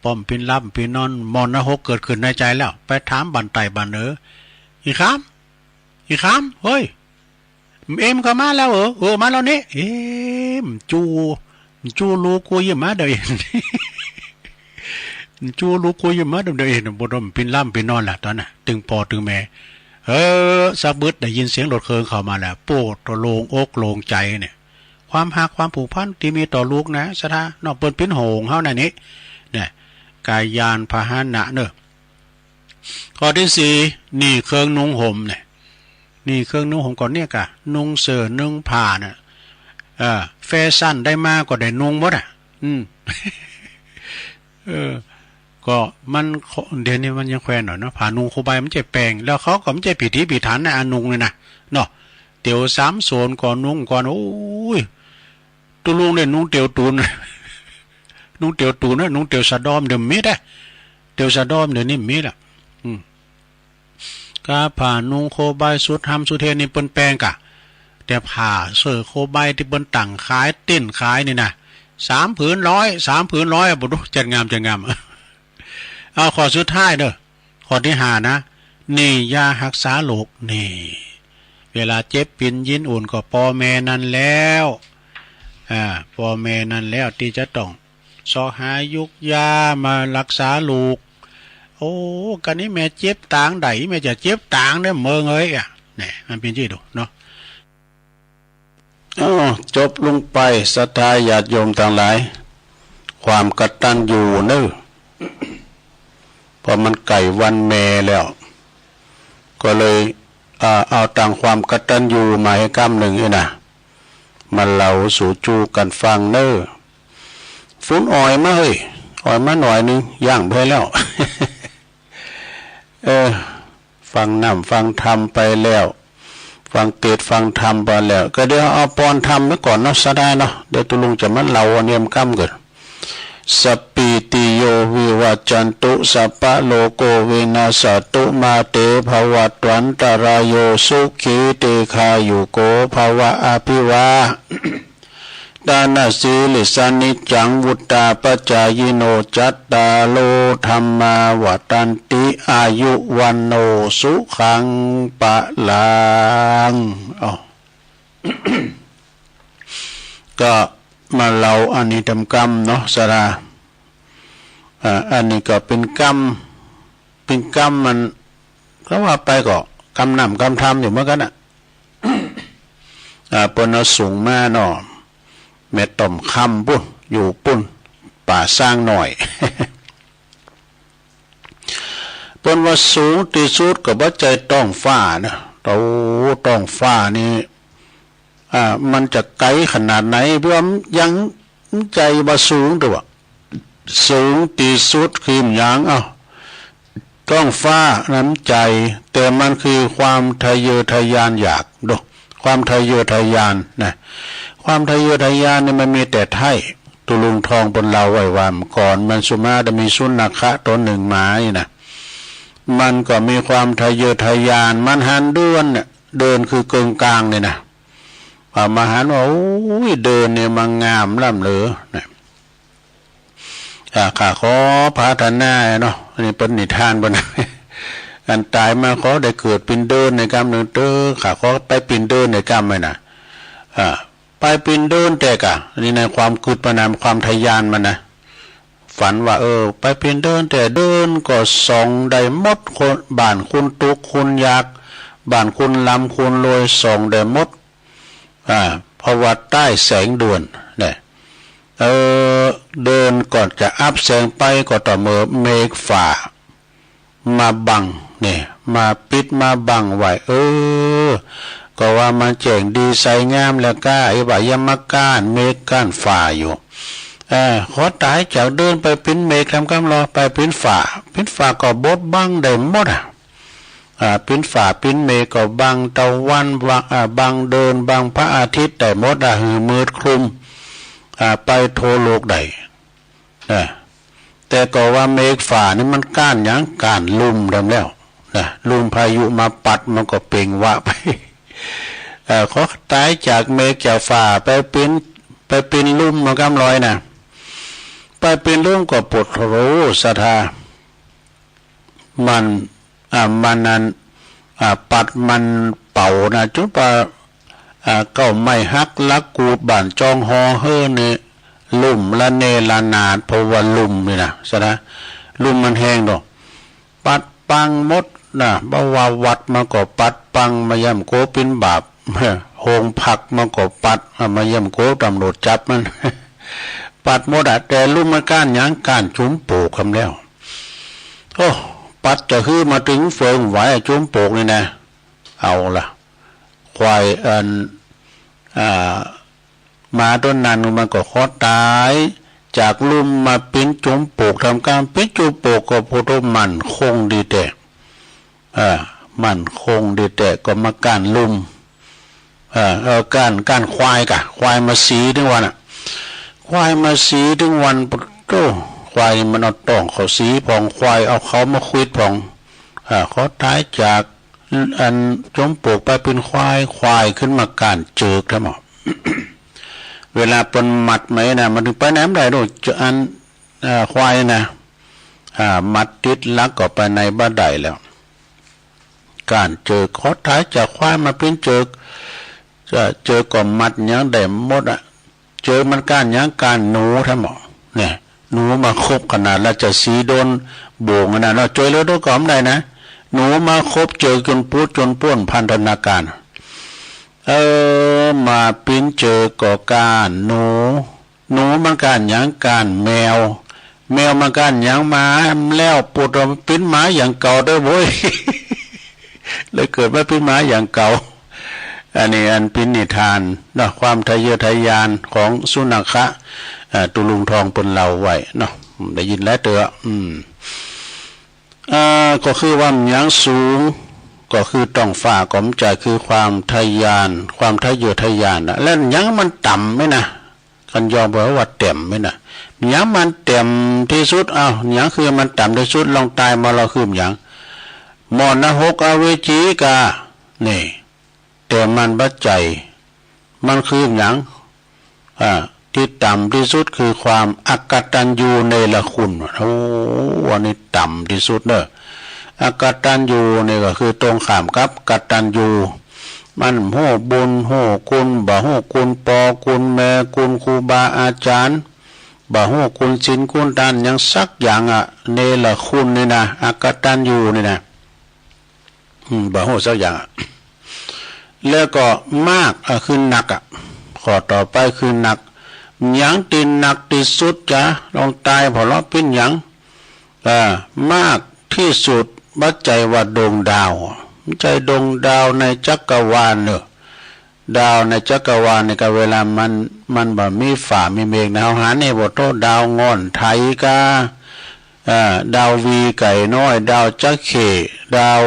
ป้อมปินลับปินนอน มรณะหกเกิดขึ้นในใจแล้ว ไปถามบ้านใต้บ้านเหนือ อีขาม อีขาม เฮ้ย เอ็มก็มาแล้วเหรอ เออ มาแล้วนี่ เอ็ม จู จูลูกกูยังมาเดี๋ยวเอง จูลูกกูยังมาเดี๋ยวเอง บ่ต้องปินลับปินนอนละ ตอนน่ะ ตึงพ่อตึงแม่ เออ สักบึดได้ยินเสียงรถเครื่องเข้ามาแล้ว โป้ โล่งอกโล่งใจเนี่ย ความฮักความผูกพันที่มีต่อลูกนะ ศรัทธาเนาะ เปิ้นปินโหงเฮานั่นนี่ เนี่ย กายยานพาหนะเนอะ ข้อที่สี่ นี่เครื่องนุ่งห่มเนี่ย นี่เครื่องนุ่งห่มก่อนเนี่ยกะ นุ่งเสื้อนุ่งผ้าเนี่ย เออ แฟชั่นได้มาก็ได้นุ่งหมดอ่ะ อืม เออ ก็มัน เดี๋ยวนี้มันยังแควนหน่อยเนาะ ผ้านุ่งโคบายมันจะแปลง แล้วเขาก็มันจะผิดที่ผิดฐานนะ อานุ่งเลยนะ เนาะ เตียวสามโซนก่อนนุ่งก่อน โอ้ย ตุลุงเนี่ยนุ่งเตียวตูน นุ่งเตียวตูนนะ นุ่งเตียวสะดอมเดี๋ยวมีดอะ เตียวสะดอมเดี๋ยวนี้มีละ อืม กาผ้านุ่งโคบายสุดห้ำสุดเทนี่เปิ้นแปลงกะ แต่ผ้าเสื้อโคบายที่เปิ้นตั้งขายเต้นขายนี่นะ สามผืนร้อย สามผืนร้อยอะ บ่ดู จัดงาม จัดงาม เอาข้อสุดท้ายเด้อ ข้อที่ห้านะ นี่ยาฮักษาโรค นี่ เวลาเจ็บปินยินอุ่นก็ปอแม่นั่นแล้ว อ่า ปอแม่นั่นแล้วที่จะต้องเสาะหายุกยามาฮักษาลูก โอ้ กะนี้แม่เจ็บตางใด แม่จะเจ็บตางเด้อเมืองเอ้ย อ่ะ เนี่ย มันเป็นจั่งซี้เนาะ อ้อ จบลงไป ศรัทธาญาติโยมตังหลาย ความกตัญญูเน่อ เพราะมันใกล้วันแม่แล้ว ก็เลย อ่า เอาตังความกตัญญูมาหื้อกำนึ่งอี้นะ มาเล่าสู่จู้กั๋นฟังเน่อ ฝนอ่อยมาเฮ้ย อ่อยมาหน่อยนึ่ง ย่างไปแล้ว เออ ฟังน้ำฟังธรรมไปแล้ว ฟังเตสน์ฟังธรรมไปแล้ว ก็เดี๋ยวเอาปอนธรรมไว้ก่อนเนาะ ศรัทธาเนาะ เดี๋ยวตุ๊ลุงจะมาเล่าอันเนียมกำก่อน สัพพีติโยวิวัจจันตุ สัพพะโรโควินัสสะตุ มาเตภวัตวันตะราโย สุขีทีฆายุโกภะวะ อภิวา ทะนะสีลิสสะ นิจจังวุฑฒาปะจายิโน จัตตาโรธัมมาวัฑฒันติ อายุวัณโณสุขังพะลัง อ้าว ก็มาเล่าอันนี้ต๋ามกำเนาะ ศรัทธา อ่า อันนี้ก็เป๋นกำ เป๋นกำมัน ก็ว่าไปก็กำน้ำกำธรรมอยู่เหมือนกั๋นน่ะ อ่า เปิ้นเอาสูงมาเนาะ แม่ต้อมคำปุ้น อยู่ปุ้น ป่าช้างน้อย เปิ้นว่าสูงตี้สุดก็บ่ใจ้ท้องฟ้านะ โอ้ ท้องฟ้านี่ อ่า มันจะไก๋ขนาดไหน เพื่อยัง มันใจ้ว่าสูง แต่ว่าสูงตี้สุดคือหยัง เอ้า ท้องฟ้านั้นใจ้ แต่มันคือความทะเยอทะยานอยาก ดู ความทะเยอทะยานนะ ความทะเยอทะยานนี่มันมีแต่ไทย ตุ๊ลุงทองเปิ้นเล่าไว้ว่าเมื่อก่อนมันสุมาจะมีสุนัขะต๋นนึ่งมานี่นะ มันก็มีความทะเยอทะยาน มันหันเดือนเนี่ย เดือนคือเกิ่งกลางนี่นะ อ่า มาหันว่า โอ้ย เดือนนี่มันงามล้ำเหลือนะ อ่า ข้าขอปรารถนาเนาะ อันนี้เป๋นนิทานเปิ้นนะ อันต๋ายมาขอได้เกิดเป๋นเดือนในกำนึ่งเต๊อะ ข้าขอไปเป๋นเดือนในกำไว้นะ อ่า ไปเป๋นเดือนแต๊กะ อันนี้ในความกึ๊ดมันนะ ความทะยานมันนะ ฝันว่า เออ ไปเป๋นเดือนแต๊ เดือนก็ส่องได้หมด คน บ้านคนตุ๊กข์คนยาก บ้านคนร่ำคนรวย ส่องได้หมด อ่า เพราะว่าใต้แสงเดือนเนี่ย เออ เดือนก็จะอับแสงไปก็ต่อเมื่อเมฆฝ้ามาบังเนี่ย มาปิดมาบังไว้ เออ ก็ว่ามันแจ้งดีใสงามแล้วก้า ไอ้บ่ายังมาก้านเมฆก้านฝ้าอยู่ เออ ขอต๋ายจากเดือนไปเป๋นเมฆทำกำลอ ไปเป๋นฝ้า เป๋นฝ้าก็บดบังได้หมดอ่ะ อ่า เป๋นฝ้าเป๋นเมฆก็บังตะวัน บัง อ่า บังเดือน บังพระอาทิตย์ได้หมดอ่ะ หือมืดครึ้ม อ่า ไปทั่วโลกได้ นะ แต่ก็ว่าเมฆฝ้านี่มันก้านหยัง ก้านลุ่มดำแล้ว นะ ลุ่มพายุมาปัดมันก็เปล่งวาบไป เอ่อ ขอต๋ายจากเมฆจากฝ้าไปเป๋น ไปเป๋นลุ่มมากำลอยนะ ไป ไปปิ้นลุ่มก็ปวดหัวสะทา มัน อ่า มันนั้น อ่า ปัดมันเป่านะ จุดว่า อ่า เก้าไม้หัก หลักกูด บ้านจองหอเฮือนนี่ ลุ่มละเนระนาด เพราะว่าลุ่มนี่นะ สะทา ลุ่มมันแห้งดอก ปัดปังหมดนะ บ่ว่าวัดมันก็ปัดปัง มาเยี่ยมโกปินบาป โฮงพักมันก็ปัด อ่ะ มาเยี่ยมโกตำรวจจับมัน ปัดหมดอะ แต่ลุ่มมันก้านหยัง ก้านจุมโปกคำแล้ว โอ้ ปัดจะหื้อมาตึงเฟืองไหวอะ จุมโปกนี่นะ เอาละ ควายอัน อ่า หมาตัวนั้นมันก็ขอตาย จากลุ่มมาปิ้นจุมโปกทำการปิ้นจุมโปกก็พุทธมันคงดีแต่ เออ มันคงดีแต่ก็มาก้านลุ่ม เออ เออ ก้าน ก้านควายกะ ควายมาสีถึงวันอะ ควายมาสีถึงวันโต้ ควายมันเอาต้องเขาสีผ่อง ควายเอาเขามาควิดผ่อง อ่า ขอตายจากอันจุมโปกไปปิ้นควาย ควายขึ้นมาก้านเจิกทั้งหมด เวลาเปิ้นมัดไหมนะ มันถึงไปไหนไม่ได้ดู อัน เอ่อ ควายนะ อ่า มัดติดหลักก็ไปไหนบ่ได้แล้ว ก้านเจิก ขอตายจากควายมาปิ้นเจิก จะเจิกก็มัดหยังได้หมดอะ เจิกมันก้านหยัง ก้านหนูทั้งหมด เนี่ย หนูมาคบขนาดราชสีห์โดนบ่วงขนาดนั้น ช่วยเหลือตัวก็ไม่ได้นะ หนูมาคบเจิกจนปูดจนป้วนพันธนาการ เออ มาปิ้นเจิกก็ก้านหนู หนูมันก้านหยัง ก้านแมว แมวมันก้านหยัง หมาแล้ว ปวดปิ้นหมาอย่างเก่าเด้อโว้ย เลยเกิดมาปิ้นหมาอย่างเก่า อันนี้อันปิ้นนิทานเนาะ ความทะเยอทะยานของสุนัขะ เอ่อ ตุลุงทองเปิ้นเล่าไว้เนาะ ได้ยินหลายเตื้อ อืม เอ่อ ก็คือว่าหยังสูง ก็คือท้องฟ้า ก็มันจะคือความทะยาน ความทะเยอทะยานนะ และหยังมันต่ำไหมนะ กันยอมบอกว่าต่ำไหมนะ หยังมันต่ำที่สุด เอ้า หยังคือมันต่ำที่สุด ลองตายมาเราคือหยัง หม้อนรกอเวจีกา นี่ แต่มันบ่ใจ้ มันคือหยัง อ่า ที่ต่ำที่สุดคือความอกตัญญูเนรคุณ โอ้ อันนี้ต่ำที่สุดเนอะ อกตัญญูนี่ก็คือตรงข้ามกับกตัญญู มันฮู้บุญฮู้คุณ บ่ฮู้คุณปอคุณแม่ คุณครูบาอาจารย์ บ่ฮู้คุณศีลคุณทานหยังสักอย่างอะ เนรคุณนี่นะ อกตัญญูนี่นะ อืม บ่ฮู้สักอย่างอะ แล้วก็มาก อ่ะ คือหนักอะ ข้อต่อไปคือหนัก หยังตี้หนักที่สุดจ๊ะ ลองตายพอเราปิ้นหยัง อ่า มากที่สุด บ่ใจ้ว่าดวงดาว บ่ใจ้ดวงดาวในจักรวาลเนอะ ดาวในจักรวาลนี่ก็เวลามัน มันบ่มีฟ้ามีเมฆนะ เฮาหันนี่บ่โต ดาวง่อนไถกา อ่า ดาววีไก่น้อย ดาวจักเข้ ดาว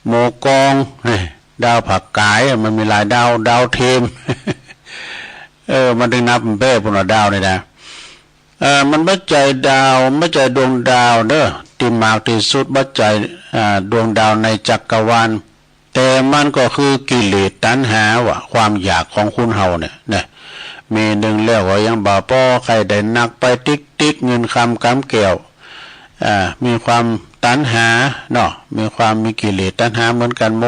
หมูกอง เฮ้ย ดาวผักกาย มันมีหลายดาว ดาวเทม เออ มันถึงนับเป็นเป้พุ่นว่าดาวนี่นะ เอ่อ มันบ่ใจ้ดาว บ่ใจ้ดวงดาวเด้อ ตี้มากที่สุด บ่ใจ้ อ่า ดวงดาวในจักรวาล แต่มันก็คือกิเลสตัณหาว่ะ ความอยากของคนเฮาเนี่ยนะ มีหนึ่งแล้วก็ยังบ่ปอ ใค่ได้นักไปติ๊กติ๊ก เงินคำกำแก้ว อ่า มีความตัณหาเนาะ มีความมีกิเลสตัณหาเหมือนกันหม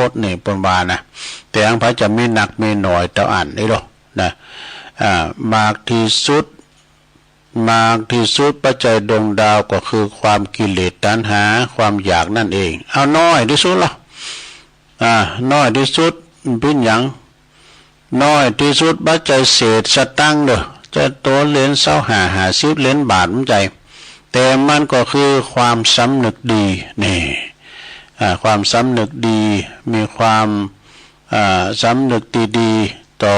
ดนี่เปิ้นว่านะ แต่อันไผจะมีนักมีหน่อยเต้าอั้นนี่ดอกนะ อ่า มากที่สุด มากที่สุด บ่ใจ้ดวงดาว ก็คือความกิเลสตัณหา ความอยากนั่นเอง เอาน้อยที่สุดละ อ่า น้อยที่สุด ปิ้นหยัง น้อยที่สุด บ่ใจ้เศษสตังค์เด้อ จะตั๋วเหรียญซาวห้า ห้าสิบ เหรียญบาท บ่ใจ้ แต่มันก็คือความสำนึกดี นี่ อ่า ความสำนึกดี มีความ อ่า สำนึกดีๆ ต่อ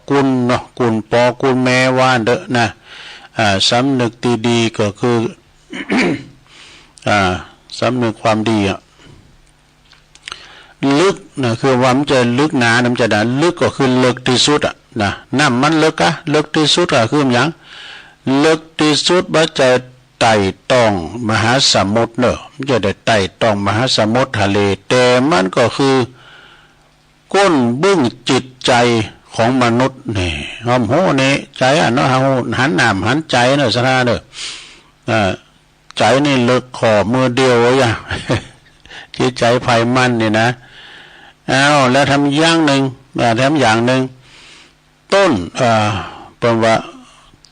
คุณเนาะ คุณปอคุณแม่ว่าเด้อนะ อ่า สำนึกดีๆ ก็คือ อ่า สำนึกความดีอะ ลึกนะ คือว่ามันจะลึกหนานะ มันจะหนา ลึกก็คือลึกที่สุดอะนะ น้ำมันลึกอะ ลึกที่สุดอะ คือหยัง ลึกที่สุด บ่ใจ้ใต้ท้องมหาสมุทรเนอะ บ่ใจ้ใต้ท้องมหาสมุทรทะเล แต่มันก็คือ ก้นบึ้งจิตใจ ของมนุษย์นี่ ความฮู้นี่ ใจอะเนาะ ฮู้หันน้ำหันใจเนาะ สถาเด้อ เอ่อ ใจนี่เลิกข้อมือเดียวอย่า จิตใจไผมันนี่นะ อ้าว แล้วทำอย่างหนึ่ง อ่า ทำอย่างหนึ่ง ต้น อ่า เปิ้นว่า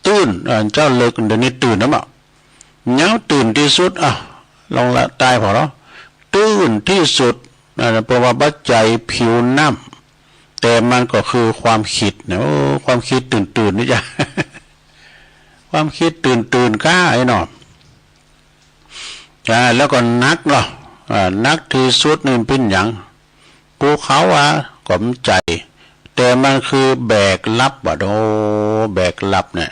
ตื่น อ่า เจ้าเลิก เดี๋ยวนี้ตื่นแล้วมั้ง ยังตื่นที่สุด อ่ะ ลองละตายพอแล้ว ตื่นที่สุด อ่า เปิ้นว่าบ่ใจ้ผิวน้ำ แต่มันก็คือความคิดนะ โอ้ ความคิดตื่นๆ นี่จ้ะ ความคิดตื่นๆ ก้าไอ้หนอ อ่า แล้วก็หนักเนาะ อ่า หนักที่สุดนี่เป็นหยัง ภูเขาอะ ก็บ่ใจ้ แต่มันคือแบกรับอะ โอ้ แบกรับเนี่ย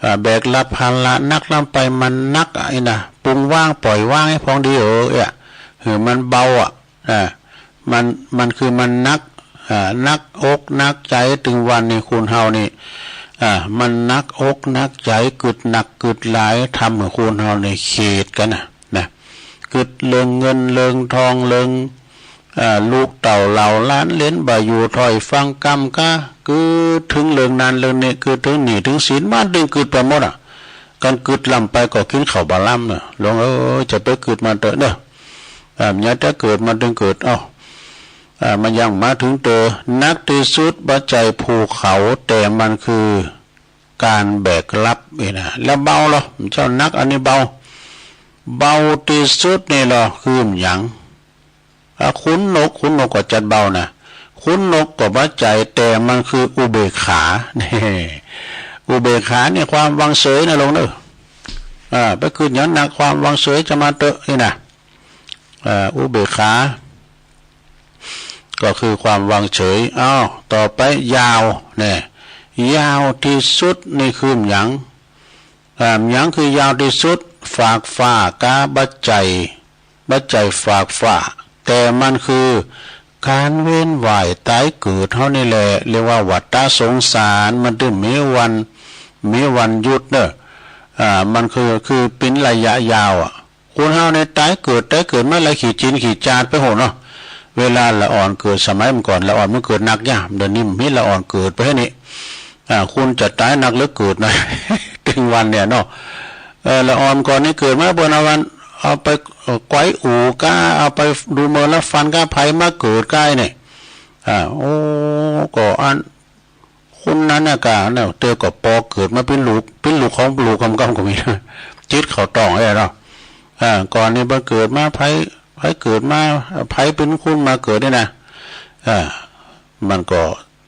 อ่า แบกรับภาระหนักลำไป มันหนักอะ ไอ้นะ ปล่อยวาง ปล่อยวางให้พองดี เออ เอ้ย หื้อมันเบาอะ อ่า มัน มันคือมันหนัก อ่า หนักอกหนักใจ ตึงวันนี้คนเฮานี่ อ่า มันหนักอกหนักใจ กึดหนักกึดหลาย ทำให้คนเฮานี่เข็ดกันนะ นะ กึดเรื่องเงินเรื่องทอง เรื่อง อ่า ลูกเต้าเหล่าหลานเหลน บ่อยู่ถ้อยฟังกำกา กึดถึงเรื่องนั้นเรื่องนี้ กึดถึงหนี้ถึงสิน มันตึงกึดไปหมดอะ การกึดลำไปก็กินข้าวบ่ลำเนาะ หลวงเอ้ย จะไปกึดมาเถอะเนาะ อ่า อย่าแต่เกิดมาตึงเกิด เอ้า อ่า มันยังมาถึงเตอ หนักที่สุดบ่ใจ้ภูเขา แต่มันคือการแบกรับนี่นะ แล้วเบาเหรอ เจ้าหนักอันนี้เบา เบาที่สุดนี่เหรอ คือหยัง อ่ะ ขนนก ขนนกก็จัดเบานะ ขนนกก็บ่ใจ้ แต่มันคืออุเบกขา นี่ อุเบกขานี่ความวางเฉยนะหลวงเนาะ อ่า ไปกึดหยังหนัก ความวางเฉยจะมาเถอะนี่นะ อ่า อุเบกขา ก็คือความวางเฉย อ้าว ต่อไปยาว เนี่ย ยาวที่สุดนี่คือหยัง อ่า หยังคือยาวที่สุด ฟากฟ้าก้าบ่ใจ้ บ่ใจ้ฟากฟ้า แต่มันคือการเวียนว่ายตายเกิดเฮานี่แหละ เรียกว่าวัฏฏะสงสาร มันตึงมีวัน มีวันหยุดเนาะ อ่า มันคือ คือเป็นระยะยาวอะ คนเฮานี่ตายเกิด ตายเกิดมาหลายกี่จินกี่จาติไปโหเนาะ เวลาละอ่อนเกิด สมัยเมื่อก่อนละอ่อนมันเกิดหนักย่า เดี๋ยวนี้มีละอ่อนเกิดไปให้นี่ อ่า คนจะตายหนักหรือเกิดนะ ตึงวันเนี่ยเนาะ เออ ละอ่อนก่อนนี่เกิดมาเปิ้นเอาวัน เอาไป เอ่อ ไกวอู่ก้า เอาไปดูเมอละฟันก้า ไผมาเกิดก้าเนี่ย อ่า โอ้ ก็อัน คนนั้นน่ะก้าเนี่ย เตอก็ปอเกิดมาเป็นลูก เป็นลูกของลูกกำกำก็มีนะ จิตเขาต้องไอ้เนาะ อ่า ก่อนนี่มันเกิดมา ไผ ไผเกิดมา ไผเป็นคนมาเกิดเนี่ยนะ อ่า มันก็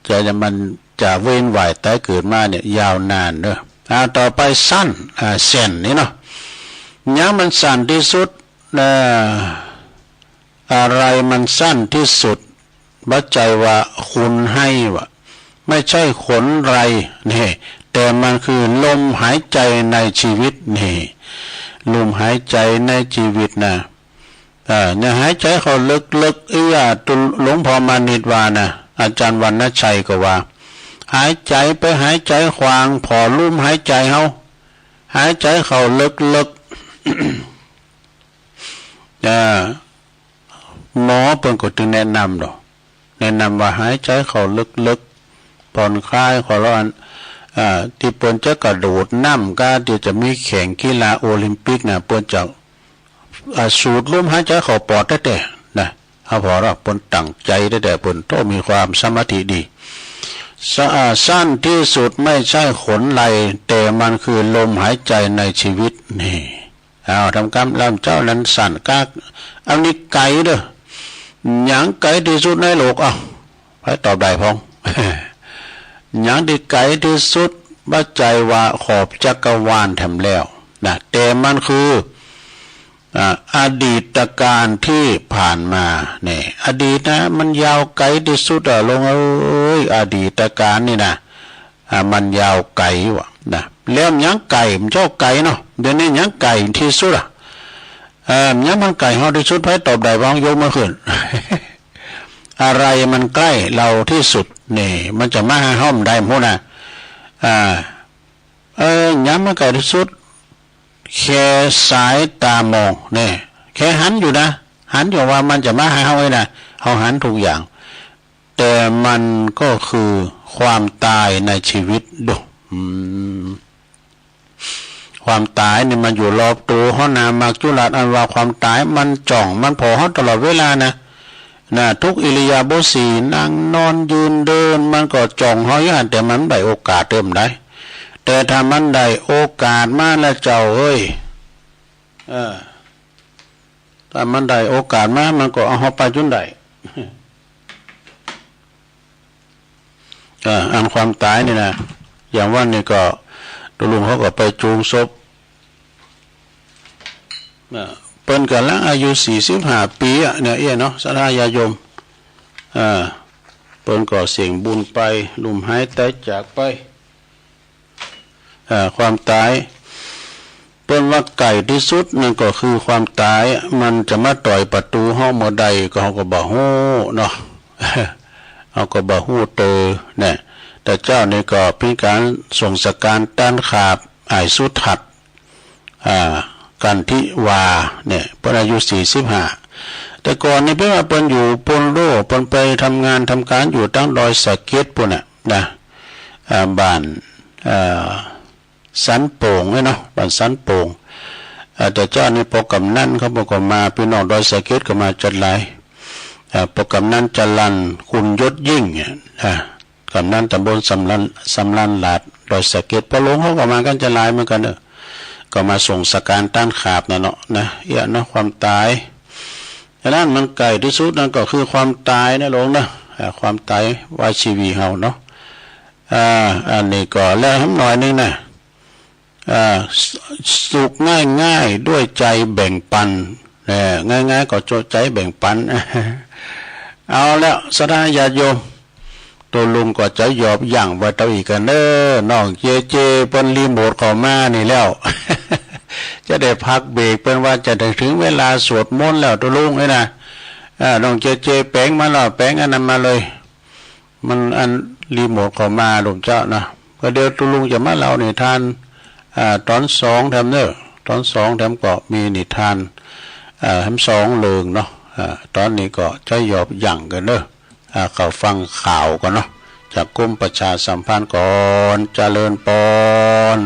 จะ จะ มันจะเวียนว่ายตายเกิดมาเนี่ยยาวนานเนอะ อ่า ต่อไปสั้น อ่า เส้นนี่เนาะ หยังมันสั้นที่สุด อ่า อะไรมันสั้นที่สุด บ่ใจ้ว่าขนไหว่ะ ไม่ใช่ขนไร นี่ แต่มันคือลมหายใจในชีวิต นี่ ลมหายใจในชีวิตนะ เออ เนี่ย หายใจเข้าลึกๆ อีหยังตี้หลวงพ่อมานิตว่านะ อาจารย์วรรณชัยก็ว่า หายใจไปหายใจขวาง ผ่อลมหายใจเฮา หายใจเข้าลึกๆ เออ หมอเปิ้นก็ตึงแนะนำดอก แนะนำว่าหายใจเข้าลึกๆ ผ่อนคลาย ขอร้อง อ่า ตี้เปิ้นจะกระโดดน้ำก้า ตี้จะมีแข่งกีฬาโอลิมปิกนะ เปิ้นจะ อ่า สูดลมหายใจเข้าปอดแต๊ๆ นะ เฮาผ่อเนาะ เปิ้นตั้งใจแต๊ๆ เปิ้นโตมีความสมาธิดี สะ อ่า สั้นที่สุดไม่ใช่ขนไร แต่มันคือลมหายใจในชีวิต นี่ อ้าว ทำกรรมลำเจ้านั้นสั้นก้า อันนี้ไก๋เด้อ หยังไก๋ที่สุดในโลก อ้าว ไผตอบได้พอง หยังตี้ไก๋ที่สุด บ่ใจ้ว่าขอบจักรวาลแถมแล้วนะ แต่มันคือ อ่า อดีตการที่ผ่านมา เนี่ย อดีตนะ มันยาวไก๋ที่สุดอะ หลวงเอ้ย อดีตการนี่นะ อ่า มันยาวไก๋ว่ะนะ แล้วหยังไก๋ มันเจ้าไก๋เนาะ เดี๋ยวนี้หยังไก๋ที่สุดอะ เอ่อ หยังมันไก๋เฮาที่สุด ไผตอบได้บ้าง ยกมือขึ้น อะไรมันใกล้เราที่สุด นี่ มันจะมาหาเฮาได้หมดนะ อ่า เออ หยังมันไก๋ที่สุด แค่สายตามอง นี่ แค่หันอยู่นะ หันอยู่ว่ามันจะมาหาเฮาไอ้นะ เฮาหันทุกอย่าง แต่มันก็คือ ความตายในชีวิตดู อืม ความตายนี่มันอยู่รอบตัวเฮานะ มัจจุราชอันว่าความตายมันจ้อง มันผ่อเฮาตลอดเวลานะ นะ ทุกอิริยาบถสี่ นั่งนอนยืนเดิน มันก็จ้องเฮาอยู่หั่น แต่มันได้โอกาสเติมได้ แต่ถ้ามันได้โอกาสมาแล้วเจ้าเอ้ย เออ ถ้ามันได้โอกาสมา มันก็เอาเฮาไปจุ่นได้ อ่า อันความตายนี่นะ อย่างวันนี้ก็ ตุ๊ลุงเขาก็ไปจูงศพ อ่า เปิ้นกำลังอายุสี่สิบห้าปีอะเนี่ย เอี้ยเนาะ ศรัทธาญาติโยม อ่า เปิ้นก็เสี่ยงบุญไป ลุ่มหายตายจากไป อ่า ความตาย เปิ้นว่าใกล้ที่สุดนั่นก็คือความตาย มันจะมาต่อยประตูเฮาเมื่อใดก็เฮาก็บ่ฮู้เนาะ เฮาก็บ่ฮู้เตอเนี่ย แต่เจ้านี่ก็เป็นการส่งสการต้านขาบอ้ายสุทัศน์ อ่า กันทิวาเนี่ย เปิ้นอายุสี่สิบห้า แต่ก่อนนี่เปิ้นว่าเปิ้นอยู่โพนโด เปิ้นไปทำงานทำการอยู่ตั้งดอยสะเก็ดปู้นน่ะนะ อ่า บ้าน อ่า สันโป่งเนี่ยเนาะ บ้านสันโป่ง อ่า แต่เจ้านี่ปอกำนันเขาบอกก็มา พี่น้องดอยสะเก็ดก็มาจัดหลาย อ่า ปอกำนันจรัญ คุณยศยิ่งเนี่ย อ่า กำนันตำบลสำรัน สำรันหลาด ดอยสะเก็ด พ่อหลวงเขาก็มากันจัดหลายเหมือนกันเนอะ ก็มาส่งสการต้านขาบนั่นเนาะนะ เอี้ยเนาะ ความตาย ฉะนั้นมันใกล้ที่สุดนั่นก็คือความตายนะหลวงนะ อ่า ความตายว่าชีวิตเฮาเนาะ อ่า อันนี้ก็แล้วทำหน่อยนึงนะ อ่า สุขง่ายๆ ด้วยใจแบ่งปัน เออ ง่ายๆ ก็ใจแบ่งปัน เอาแล้ว ศรัทธาญาติโยม ตุ๊ลุงก็จะหยอบยั่งไว้เต้าอี้ก่อนเน้อ น้องเจเจ เปิ้นรีโมทเข้ามานี่แล้ว จะได้พักเบรก เปิ้นว่าจะได้ถึงเวลาสวดมนต์แล้ว ตุ๊ลุงเอ้ยนะ อ่า น้องเจเจ แป๋งมาแล้ว แป๋งอันนั้นมาเลย มันอันรีโมทเข้ามา ลูกเจ้านะ ก็เดี๋ยวตุ๊ลุงจะมาเล่านิทาน อ่า ตอนสองแถมเน้อ ตอนสองแถมก็มีนิทาน อ่า แถมสองเรื่องเนาะ อ่า ตอนนี้ก็จะหยอบยั่งก่อนเน้อ อ่า เข้าฟังข่าวก่อนเนาะ จากกรมประชาสัมพันธ์ก่อน เจริญปอน